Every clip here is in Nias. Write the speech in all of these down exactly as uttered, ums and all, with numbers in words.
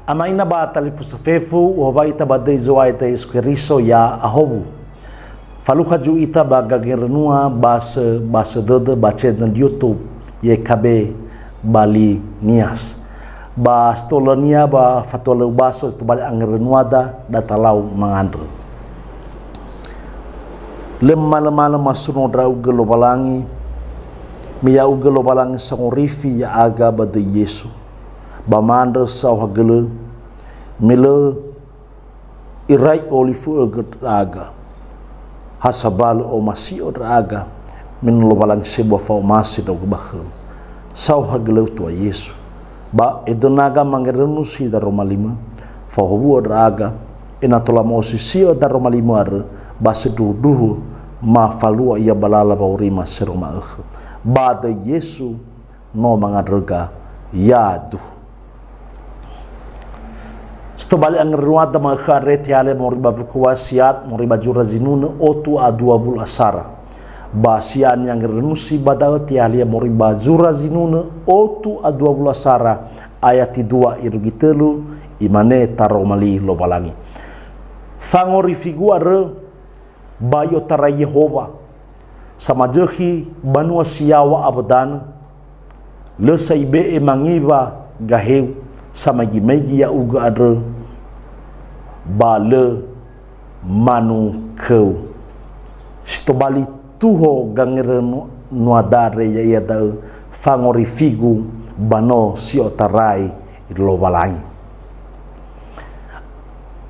Ama ina ba talifusö fefu, uhabai ita ba döi Zo'aya ita Yesu Keriso, ya ahowu. Falukha zui ita ba gangerenua basö, basö dödö ba channel YouTube Y K B Bali Nias. Ba sitolania ba fatua lö ubaso tobali angerenuada datalau mangandrö. Lö manö-manö masuno ndra'ugö Lowalangi, me ya'ugö Lowalangi sangorifi ya'aga ba döi Yesu. Ba ma'andrö saohagölö, me lö irai olifu'ögö ndra'aga. Ha sambalö omasi'ö ndra'aga, me no Lowalangi sebua fa'omasi ndra'ugö ba khöma. Saohagölö Tua Yesu. Ba edönaga mangerenusi daroma limö, fahowu'ö ndra'aga, ena'ö tola ma'osisi'ö daroma limö andrö, ba sindruhundruhu ma falua ia ba lala wa'aurima si no ma'ökhö. Ba döi Yesu, no mangandröga, yaduhu. Sitobali angerenuada ma'ökhö andre te'alia moroi ba mbuku wasiat, moroi ba zura zinunö otu a dua wulu asara. Ba siani angerenusi ba da'ö te'alia moroi ba zura zinunö otu a dua wulu asara, ayati dua irugi tölu, imane taroma li Lowalangi. Fangorifigu andrö, ba i'otarai Yehowa, samazökhi banua si yaŵa awö danö, lö sa ibe'e mangiwa gaheu, samaigi-maigi ya'ugö andrö, ba lö manukhöu. Sitobali tuho gangerenuada andre ya'ia da'ö fangorifigu ba no si i'otarai Lowalangi.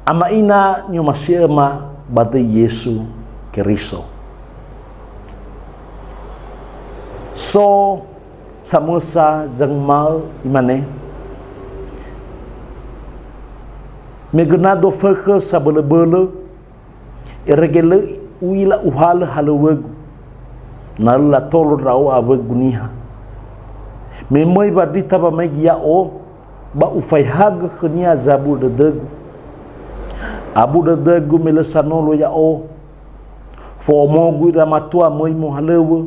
Ama ina ni'omasi'öma ba döi Yesu Keriso. So samösa zanguma'ö imane, "Me göna dofökhö sabölöbölö, irege lö u'ila uhalö halöŵögu, na lö latolo ndra'o awögu niha. Me möi wandrita wamaigi ya'o, ba ufaehagö khönia zabu dödögu. Abu dödögu me lö sanolo ya'o. Fo'omogu ira matua möi mohalöŵö,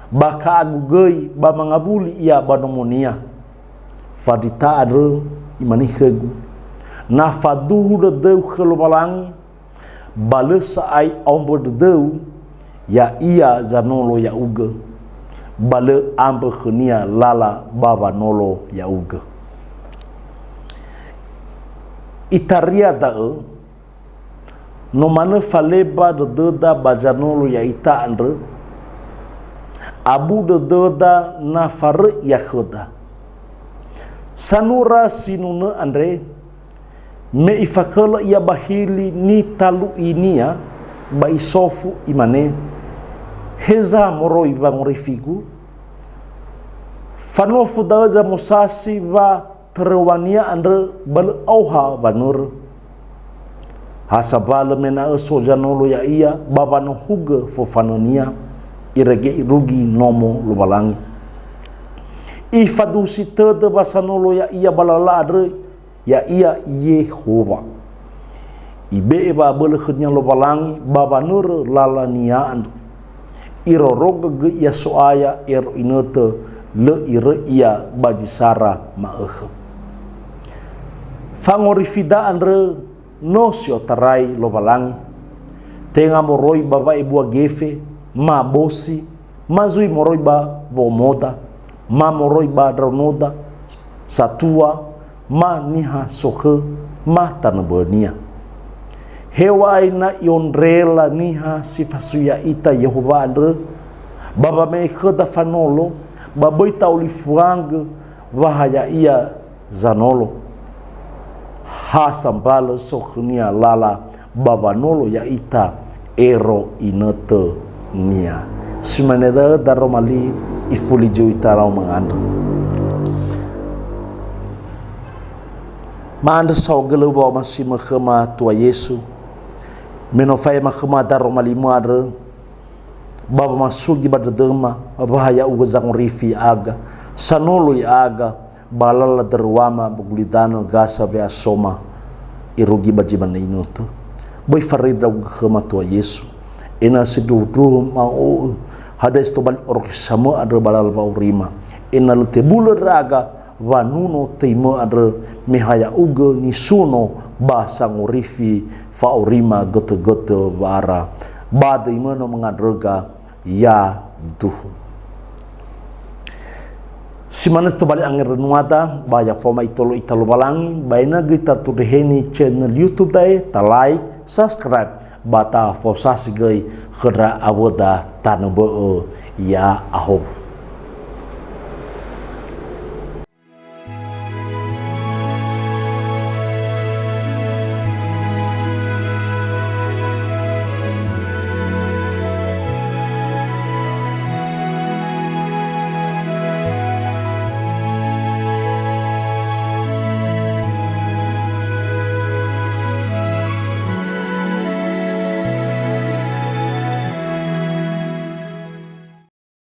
ba ka'agu göi ba mangawuli ia ba nomonia." Fandrita andrö imane khögu, "Na faduhu dödöu khö Lowalangi, ba lö sa'ae aombö dödöu, ya'ia zanolo ya'ugö, ba lö ambö khönia lala ba wanolo ya'ugö." Itaria da'ö, no manö faleba dödöda ba zanolo ya'ita andrö, abu dödöda na faröi ia khöda. Sanura sinunö andre, me ifakhölö ia ba hili nitaluinia, ba isofu imane, "Heza moroi wangorifigu? Fanofu da'ö zamosasi wa töröŵania andrö ba lö aoha wanörö. Ha sambalö me na'ö so zanolo ya'ia ba wanohugö fofanönia, irege irugi nomo Lowalangi. Ifaduhusi tödö wa sanolo ya'ia ba lala andrö, ya'ia Yehowa. Ibe'e wa'abölö khönia Lowalangi ba wanörö lalania andrö. Irorogö göi ia So'aya ero inötö, lö iröi ia ba zi sara ma'ökhö." Fangorifida andrö no si otarai Lowalangi, tenga moroi ba wa'ebua gefe, ma bosi, ma zui moroi ba wo'omoda, ma moroi ba ndraonoda, satua, ma niha sokhö, ma tanö mbönia. Heŵa'ae na i'ondrela niha si fasui ya'ita Yehowa andrö, ba wame'e khöda fanolo, ba böi ta'olifuangö wa ha ya'ia zanolo. Ha sambalö so khönia lala ba wanolo ya'ita ero inötönia. Si mane da'ö daroma li ifuli zui ita lau mangandrö. Ma'andrö saohagölö ba wa'omasimö khöma Tua Yesu, me no fa'ema khöma daroma limö andrö, ba wamasugi ba dödöma, wa ha ya'ugö zangorifi ya'aga, sanolo ya'aga, ba lala döruama ba gulidanö gasa we'asoma irugi ba zi mane inötö. Böi faröi ndra'ugö khöma Tua Yesu, ena'ö sindruhundruhu ma'o'ö hadia si tobali orokhi samö andrö ba lala wa'aurima, ena'ö lö tebulö ndra'aga wanuno töimö andrö, me ha ya'ugö nisuno ba sangorifi fa'aurima götö-götö wa'ara. Ba döimö no mangandröga yaduhu. Si manö si tobali angerönuada ba ya faoma itolo ita Lowalangi, ba ena'ö göi tatundreheni channel YouTube da'e, ta like, subscribe, ba ta fosasi göi khöndra awöda tanö bö'ö ya'ahowu.